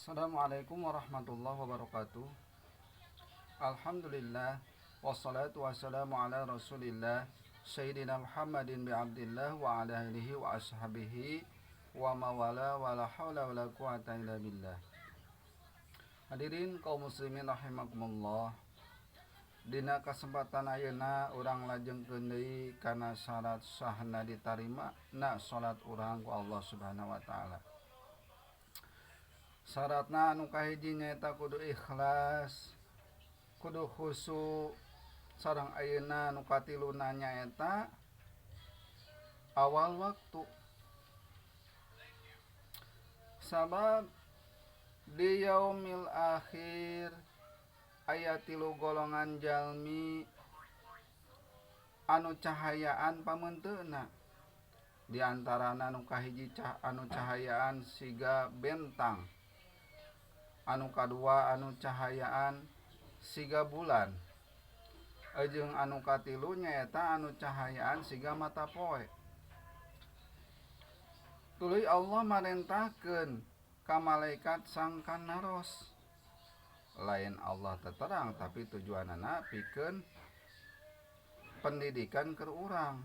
Assalamualaikum warahmatullahi wabarakatuh. Alhamdulillah wassalatu wassalamu ala Rasulillah Sayyidina Muhammadin bi Abdillah wa ala alihi wa ashabihi wa mawala wa la haula wa la quwata illa billah. Hadirin kaum muslimin rahimakumullah. Dina kesempatan ayeuna urang lajengkeun deui kana syarat sahna ditarima na salat urang ku Allah Subhanahu wa taala. Syaratna anu kahiji nyaeta kudu ikhlas, kudu khusyuk, sareng ayeuna nu katiluna nyaeta awal waktu. Sabab di yaumil akhir aya tilu golongan jalmi anu cahayaan pameunteuna. Di antarana nu kahiji anu cahayaan siga bentang, anu kadua anu cahayaan siga bulan, jeung anu katilu nyaeta anu cahayaan siga mata poe. Tuluy Allah marentahkeun ka malaikat sangkan naros. Lain Allah terang tapi tujuanana pikeun pendidikan keur urang.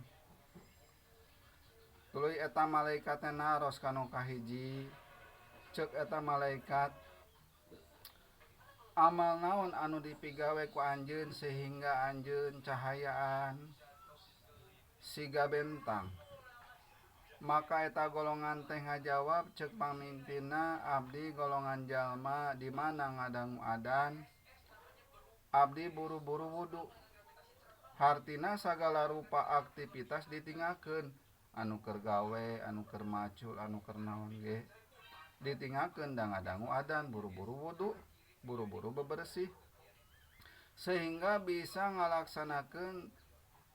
Tuluy eta malaikat teh naros ka nu kahiji, ceuk eta malaikat, amal naon anu dipigawe ku anjeun sehingga anjeun cahayaan siga bentang. Maka eta golongan teh ngajawab, ceuk pamimpinna, abdi golongan jalma di mana ngadangu adan abdi buru-buru wudu. Hartina sagala rupa aktivitas ditinggalkeun, anu keur gawe, anu keur macul, anu keur naon ge ditinggalkeun da ngadangu adan, buru-buru wudu, buru-buru bebersih sehingga bisa ngalaksanakeun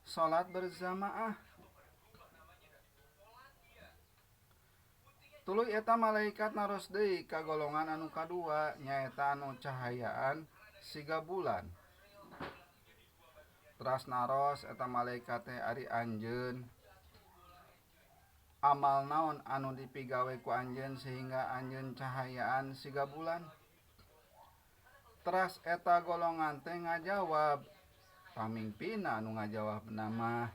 salat berjamaah. Tuluy eta malaikat naros deui ka golongan anu kadua nyaeta anu cahayaan siga bulan. Teras naros eta malaikat teh, ari anjeun amal naon anu dipigawe ku anjeun sehingga anjeun cahayaan siga bulan. Teras eta golongan teh ngajawab, pamimpinna anu ngajawab nama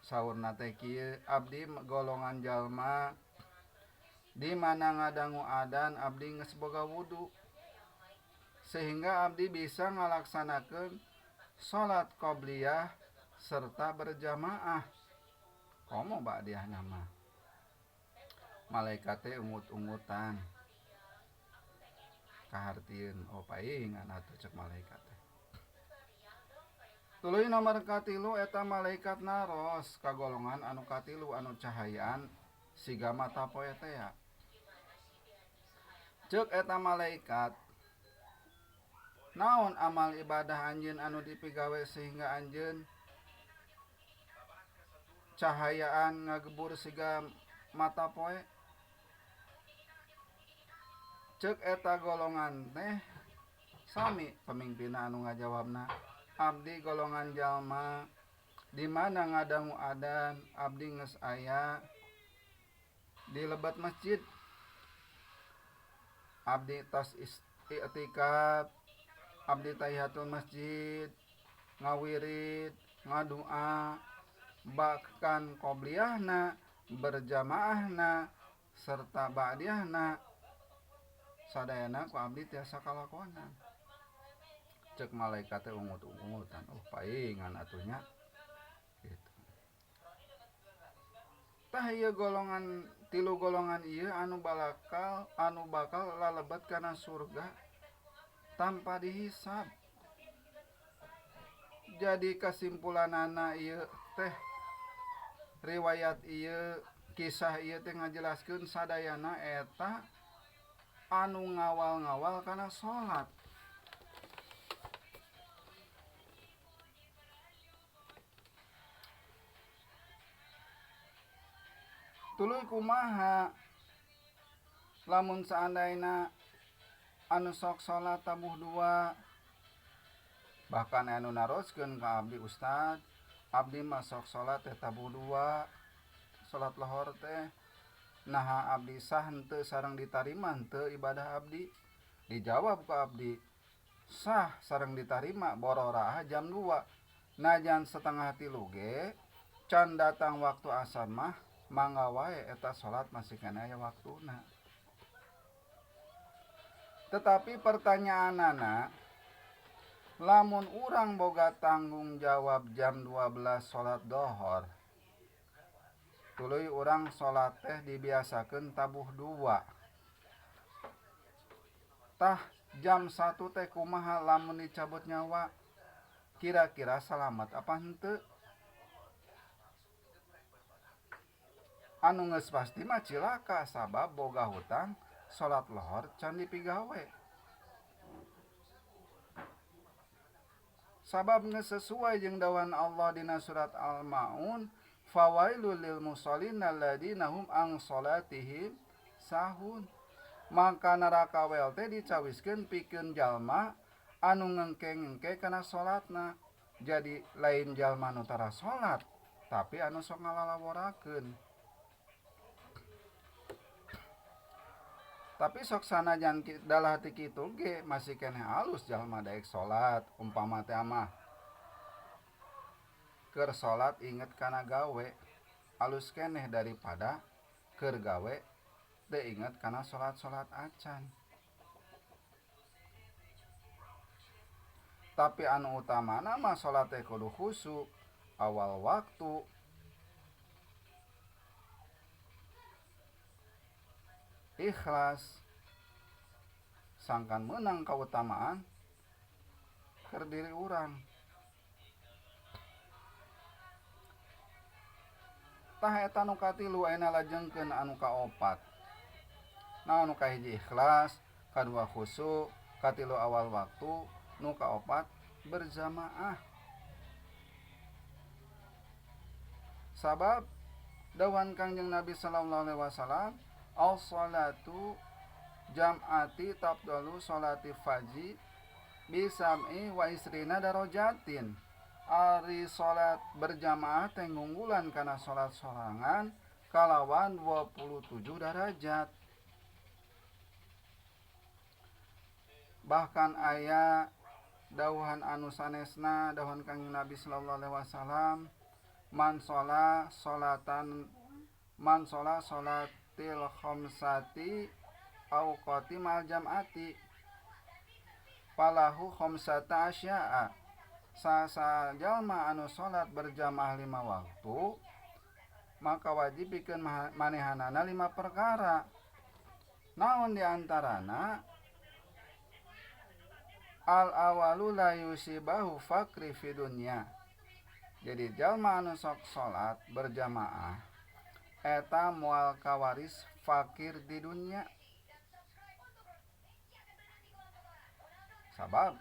saurna teh kieu, abdi golongan jalma di mana ngadangu adan abdi geus boga wudu sehingga abdi bisa ngalaksanakeun salat qobliyah serta berjamaah. Komo ba'diah nama malaikat teh ungut-ungutan kahartieun, oh paingan atuh cek malaikat teh. Tuluy nomor katilu eta malaikat naros ka golongan anu katilu anu cahayaan siga mata poe teh ya. Ceuk eta malaikat, naon amal ibadah anjeun anu dipigawe sehingga anjeun cahayaan ngagebur siga mata poe. Ceuk eta golongan teh sami pemimpinna anu ngajawabna, abdi golongan jalma di mana ngadangu adan abdi geus aya di lebet masjid, abdi tos i'tikaf, abdi tahiyatul masjid, ngawirid, ngadua, bahkan qobliyahna, berjamaahna, serta ba'diyahna sadayana ku abdi tiasa kalakonan. Cek malaikat teh ungut-ungutan, oh paingan atunya gitu. Tah ieu golongan tilu golongan ieu anu bakal lalebet kana surga tanpa dihisab. Jadi kesimpulanana ieu teh riwayat ieu kisah ieu teh ngajelaskeun sadayana eta anu ngawal-ngawal kana salat. Tuluy kumaha lamun seandaina anu sok salat tabuh dua, bahkan anu naroskeun ka abdi, ustad abdi mah sok salat teh tabuh dua salat lohor teh, naha abdi sah henteu sareng ditarima henteu ibadah abdi? Dijawab ku abdi sah sareng ditarima bororaah jam 2. Najan setengah tilu ge can datang waktu asar mah mangga wae eta salat masih keneh aya waktuna. Tetapi pertanyaanana, lamun urang boga tanggung jawab jam 12 salat dohor, tuluy urang salat teh dibiasakeun tabuh 2. Tah jam 1 teh kumaha lamun dicabut nyawa? Kira-kira salamet apa henteu? Anu geus pasti mah cilaka sabab boga hutang salat lohor can dipigawe. Sabab geus sesuai jeung dawuhan Allah dina surat Al-Maun, fawailul lil musallin alladzina hum an salatihim sahun. Maka neraka wel teh dicawiskeun pikeun jalma anu ngengke-ngengke kana salatna. Jadi lain jalma nu tara salat, tapi anu sok ngalalaworakeun. Tapi sok sanajan dalah ti kitu ge masih keneh alus jalma daek salat, umpama teh mah keur salat inget kana gawe, alus keneh daripada keur gawe teu inget kana salat-salat acan. Tapi anu utamana mah salat teh kudu khusyuk, awal waktu, ikhlas, sangkan meunang kautamaan keur diri urang. Tah eta nu katilu ayeuna lajengkeun anu kaopat. Nah, nu kahiji ikhlas, kadua khusyuk, katilu awal waktu, nu kaopat berjamaah. Sabab dawuhan Kangjeng Nabi sallallahu alaihi wasallam, as-salatu jam'ati tafdalu salati faji bisam'i wa isrina darajatin. Ari salat berjamaah teh ngunggulan kana salat sorangan kalawan 27 derajat. Bahkan aya dawuhan anu sanesna dawuhan Kangjeng Nabi sallallahu alaihi wasallam, man shola sholatan man shola sholatil khamsati au qatimal jam'ati falahu khamsata asya'a. Sasa jalma anu salat berjamaah 5 waktu maka wajib pikeun manehanana 5 perkara. Naon diantarana? Al awalu la yusibahu fakri fi dunya. Jadi jalma anu sok salat berjamaah eta moal kawaris fakir di dunia. Sabab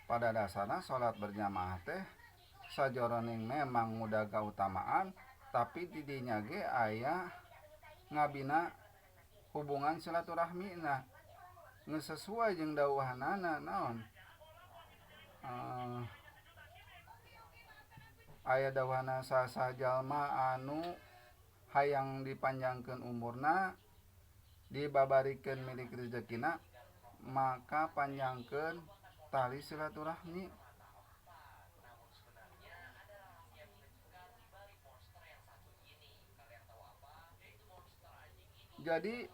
pada dasarna salat berjamaah teh sajoroning memang muda kautamaan, tapi di dinya ge aya ngabina hubungan silaturahmina. Geus sesuai jeung dawuhanana naon? Aya dawuhana sasa jalma anu hayang dipanjangkeun umurna, dibabarikeun milik rezekina, maka panjangkeun tali silaturahmi. Jadi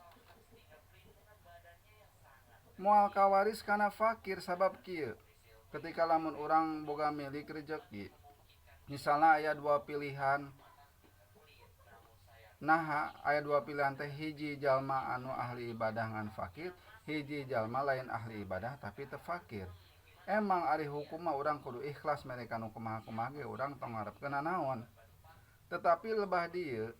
moal kawaris kana fakir sabab kieu. Ketika lamun urang boga milik rezeki, misalnya aya dua pilihan, nah aya dua pilihan teh, hiji jalma anu ahli ibadah ngan fakir, hiji jalma lain ahli ibadah tapi teu fakir. Emang ari hukum mah urang kudu ikhlas mereka nu kumaha-kumaha ge urang tong ngarepkeun nanaon. Tetapi lebah dieu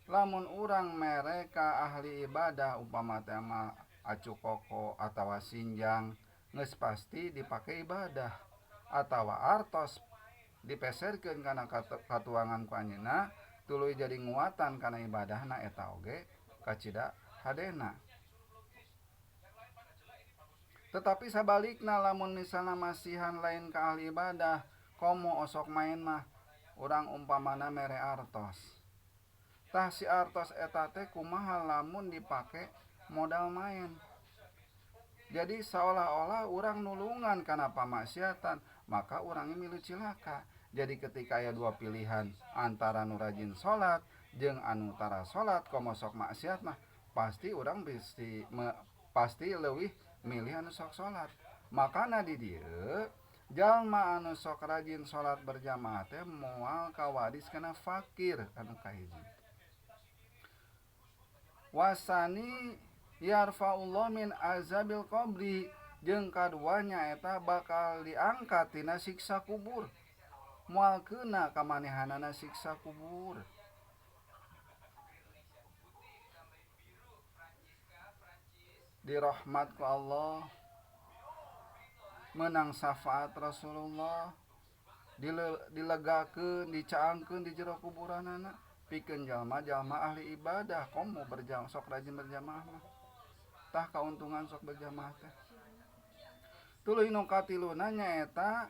lamun urang mereka ahli ibadah umpama teh mah acu koko atawa sinjang geus pasti dipake ibadah atawa artos dipeserkeun kana katuangan ku anjeunna tuluy jadi nguatan kana ibadahna eta oge kacida hadena. Tetapi sabalikna lamun misalna masihan lain ka ahli ibadah komo osok main mah urang umpamana mere artos. Tah si artos eta teh kumaha lamun dipake modal main. Jadi seolah-olah urang nulungan kana pamaksiatan, maka urangnya milu cilaka. Jadi ketika aya dua pilihan antara nu rajin salat jeung anu tara salat komo sok maksiat mah, pasti urang pasti leuwih milih anu sok salat. Makana di dieu jalma anu sok rajin salat berjamaah teh moal kawadis kana fakir anu kahiji. Wasani yarfa'ullah min azabil qabri, jeung kaduanya eta bakal diangkat tina siksa kubur, moal keuna kamanehanana siksa kubur. Dirahmat ku Allah, menang syafaat Rasulullah, dilegakeun, dicaangkeun di jero kuburanana. Pikeun jalma-jalma ahli ibadah, komo berjamaah, sok rajin berjamaah mah. Tah kauntungan sok berjamaah teh. Tuluy nu katiluna nyaeta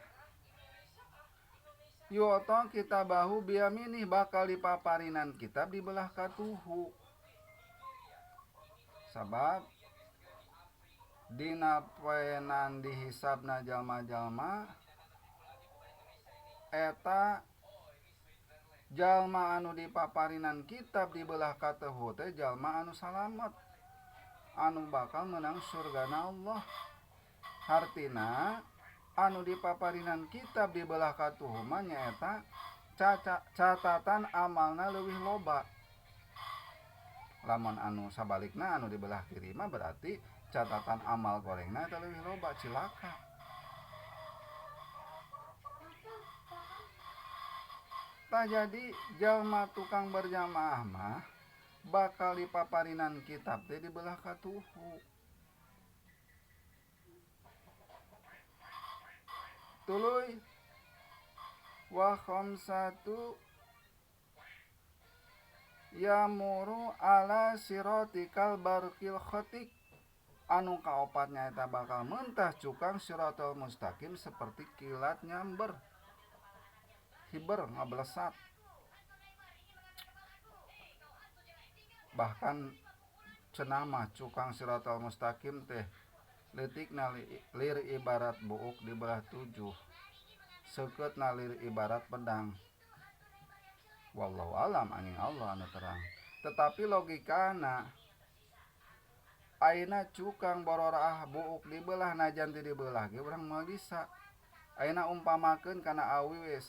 yu'ta kitabahu biyaminih, bakal dipaparinan kitab di belah katuhu. Sabab dina poenan dihisabna jalma-jalma eta jalma anu dipaparinan kitab di belah katuhu teh jalma anu salamet, anu bakal menang surgana Allah. Hartina anu dipaparinan kitab di belah katuhu mah nyaeta catatan amalna leuwih loba. Lamun anu sabalikna anu di belah kiri mah berarti catatan amal gorengna eta leuwih loba, cilaka. Tah jadi jalma tukang berjamaah mah bakal dipaparinan kitab teh di belah katuhu. Tuluy wa khamsatu yamuru ala siratikal barqil khatik, anu kaopatnya eta bakal mentah cukang siratal mustaqim seperti kilat nyamber, hiber ngablesat. Bahkan cenah cukang siratal mustaqim teh leutikna lir ibarat buuk di belah tujuh, seukeutna lir ibarat pedang. Wallahu alam, angin Allah anu terang. Tetapi logikana ayeuna cukang bororaah buuk dibelah najan teu dibelah ge urang moal bisa. Ayeuna umpamakeun kana awi we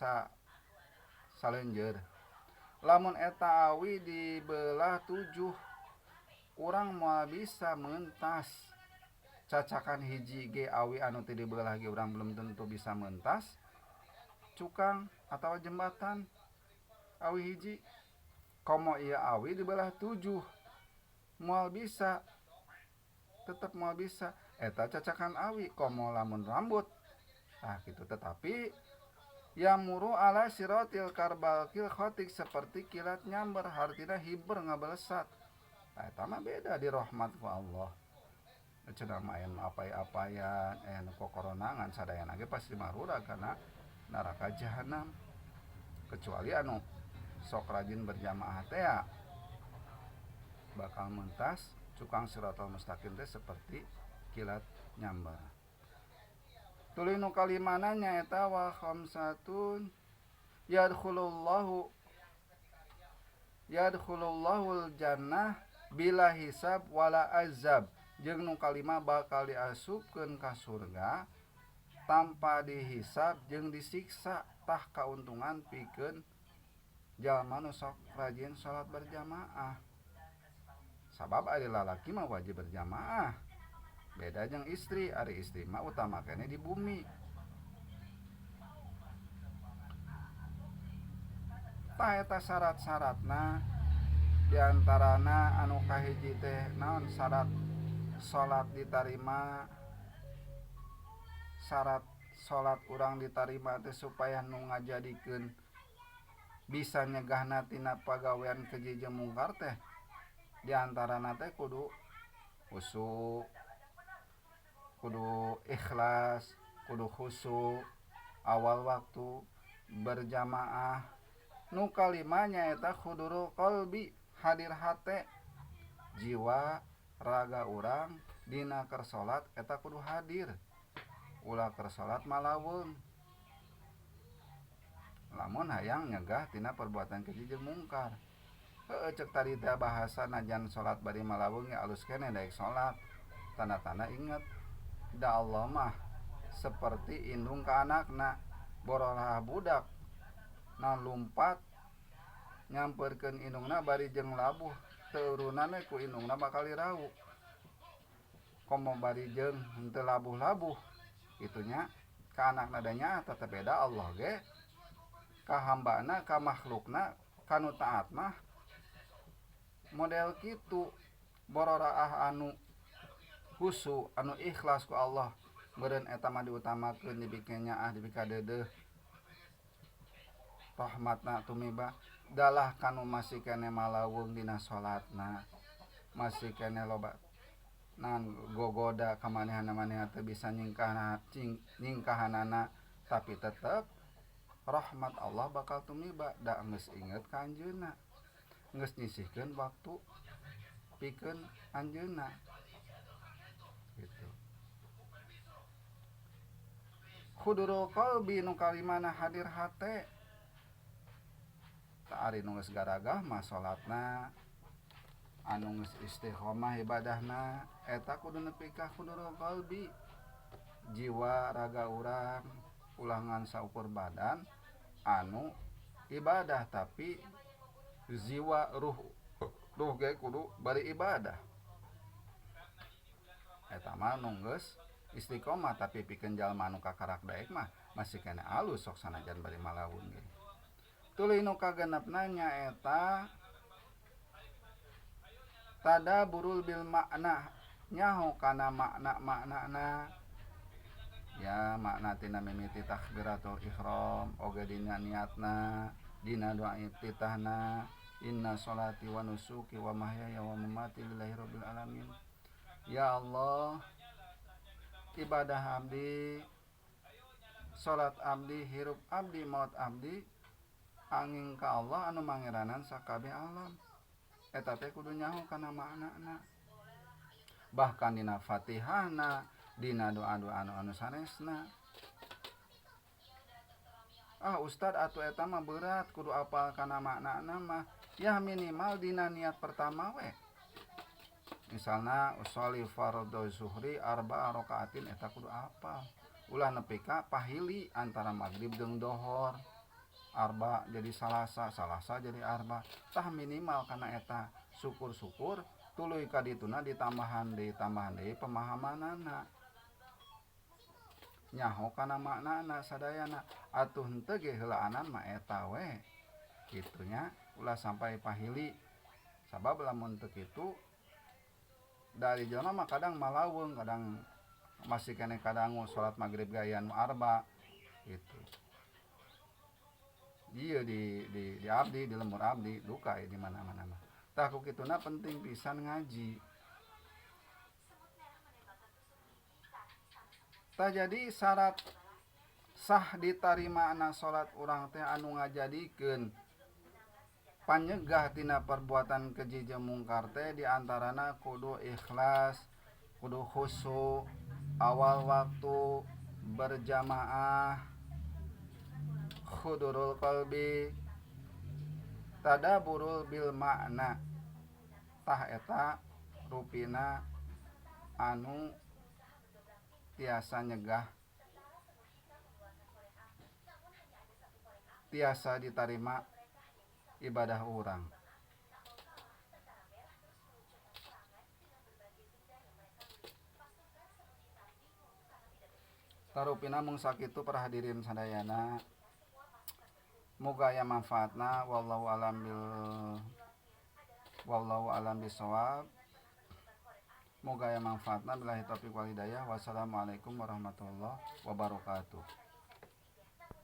salenjeur. Lamun eta awi dibelah tujuh, urang moal bisa mentas. Cacakan hiji ge awi anu teu dibelah ge urang belum tentu bisa mentas cukang atau jembatan awi hiji. Komo ieu awi dibelah tujuh, moal bisa, tetep moal bisa. Eta cacakan awi, komo lamun rambut. Nah gitu. Tetapi yamuru ala siratil karbalkil khotik, seperti kilat nyamber, hartina hiber ngabelesat. Nah, eta mah beda di rahmat ku Allah. Cenah mah aya nu apay-apayan, aya nu kokoronangan, sadayana ge pasti marura kana neraka jahanam. Kecuali anu sok rajin berjamaah teh bakal mentas cukang siratal mustaqim teh seperti kilat nyamber. Tuluy nu kalimana nyaeta wa khamsatun yadkhulullahul jannah bila hisab wala azab. Jeung nu kalima bakal diasupkeun ka surga tanpa dihisab jeung disiksa. Tah kauntungan pikeun jalma nu sok rajin salat berjamaah. Sabab ari lalaki mah wajib berjamaah. Beda jeung istri, ari istri mah utama keneh di bumi. Tah eta syarat-syaratna, diantarana anu kahiji teh naon syarat salat ditarima. Syarat salat urang ditarima teh supaya nu ngajadikeun bisa nyegahna tina pagawean keji jeung mungkar teh diantarana teh kudu khusyuk, kudu ikhlas, kudu khusyuk awal waktu berjamaah. Nu kalima nyaeta khudurul qalbi, hadir hate, jiwa raga urang Dina keur salat eta kudu hadir, ulah keur salat malaweung. Lamun hayang nyegah tina perbuatan keji jeung mungkar. Heueuh ceuk tadi teh bahasa najan salat bari malaweung ge alus keneh daek salat. Tanda-tanda inget da Allah mah seperti indung ka anakna, borolah budak na lumpat nyamperkeun indungna bari jeung labuh teu urunan we ku indungna bakal dirawu. Komo bari jeung henteu labuh-labuh kitu nya ka anakna da nyaah tetep beda Allah ge ka hambana ka makhlukna kanu taat mah model kitu bororaah anu khusu anu ikhlas ku Allah meureun eta mah diutamakeun dibikeun nyaah dibikadeudeuh rahmatna tumiba dalah kanu masih keneh malawung dina salatna masih keneh loba nan gogoda kamanehan-manehan teu bisa nyingkahanana tapi tetep rahmat Allah bakal tumiba da geus inget ka anjeunna geus nyisihkeun waktu pikeun anjeunna gitu. Khudurul qalbi nu kalimana hadir hate ta ari nu geus garagah mah salatna anu geus istiqomah ibadahna eta kudu nepi ka khudurul qalbi jiwa raga urang ulah ngan saukur badan anu ibadah tapi jiwa ruh ge kudu bari ibadah eta mah nu geus istiqomah tapi pikeun jalma anu kakarak daek mah masih keneh alus sok sanajan bari malawun ge. Tuluy nu kagenepna nyaeta tadaburul bil makna nyaho kana makna-maknana ya makna tina mimiti takbiratul ihram oge dina niatna dina doa iftitahna inna sholati wa nusuki wa mahyaya wa mamati lillahi rabbil alamin. Ya Allah, ibadah abdi, salat abdi, hirup abdi, maut abdi angin ka Allah anu mangeranan sakabeh alam. Eta teh kudu nyaho kana maknana. Bahkan dina Fatihahna, dina doa-doa anu sanesna. Ah ustad atuh eta mah berat kudu apal kana maknana mah. Ya minimal dina niat pertama we. Misalna usolli fardhu zuhri arba'a rakaatin eta kudu apal. Ulah nepi ka pahili antara magrib jeung dohor. Arba jadi salasa, salasa jadi arba. Tah minimal kana eta syukur-syukur tuluy ka dituna ditambahan deui pemahamanana. Nyaho kana maknana sadayana atuh henteu ge heulaanan mah eta we. Kitu nya ulah sampai pahili. Sabab lamun teu kitu dari jelema mah kadang malaweng, kadang masih keneh kadangu salat magrib gaya nu arba gitu. Iya di abdi, di lembur abdi duka ya di mana-mana mah. Tah ku kituna penting pisan ngaji. Tah jadi syarat sah ditarimana salat urang teh anu ngajadikeun panyegah tina perbuatan keji jeung mungkar teh diantarana kudu ikhlas, kudu khusyuk, awal waktu berjamaah, khudurul qalbi, tadaburul bil makna. Tah eta rupina anu tiasa nyegah tiasa ditarima ibadah urang. Tarupina mung sakitu para hadirin sadayana. Muga aya manfaatna, wallahu alam bil wallahu alam bisawab. Muga aya manfaatna, billahi taufiq wal hidayah. Wassalamualaikum warahmatullahi wabarakatuh.